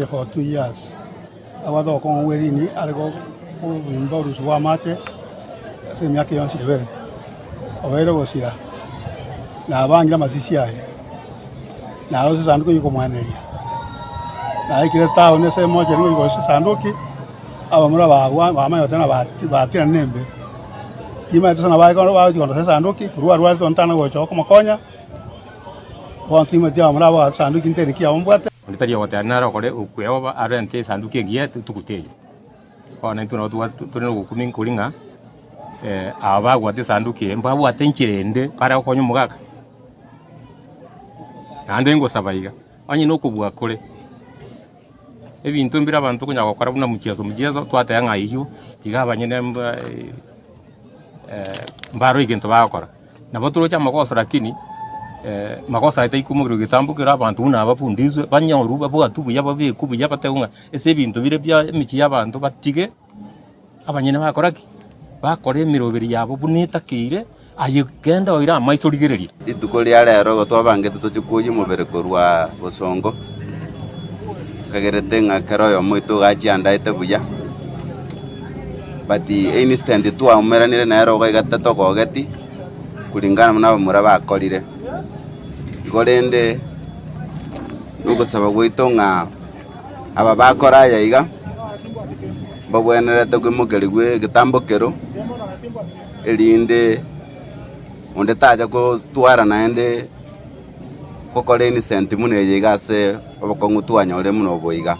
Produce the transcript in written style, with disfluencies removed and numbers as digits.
Arwarire for 2 years, abwate obokong'u bwe rini are kobimba orusu bwa amate ase emiaka yonsi ebere, obeire gosira nabangire amasisi aye, narose esanduki ya komoeneria, naikire town ase emochari ngochia korosia esanduki, abamura bagwa bamanya goteba ng'a batirane na embe. Timanyeti gose nabo bagochia korosia esanduki, korwa arwarete onde tana gocha komokonya. Bono timanyeti abamura aba esanduki nteriki yabo mbwate. Onde tari ogoteba nare okore okweoba arente esanduki engiya etugute eye. Bono intwe nabo tobwate tore na ogokumia nkori ng'a aba babwate esanduki eye mbabwate enchera ende bare gokonya omogaka. Naende ngosaba iga, onye na okobua kore, ebinto mbire abanto okonyara gokora buna mchezo mchezo twateba ng'a eywo tiga abanyene mba mbarore egento bagokora. Nabo toroche amagoso lakini magoso aya taikomokerwa getambo kero abanto buna aba bafundiswe banyorwe babwatwe buya babekwe buya batebwe ng'a ase ebinto bire bia emechie ya abanto batige abanyene bakora ki? Bakore emeroberi yabo buna etakeire aye genda oire amaiso origererie. Rituko ria rero igo twabangete tochie kwoyia omobere korwa bosongo, kagerete ng'a kera oyomo oito iga achiandaete buya, but einstead twaumeranire nere iga iga tatogogeti kulingana buna abamura bakorire. Igo rende nogosaba gwaito ng'a aba bakora aya iga, mbabwenerete koimokerigwa egetambo kero, erinde onde tacha gotwara naende gokora innocent buna eye iga ase obokong'u twanyorire buna obo iga.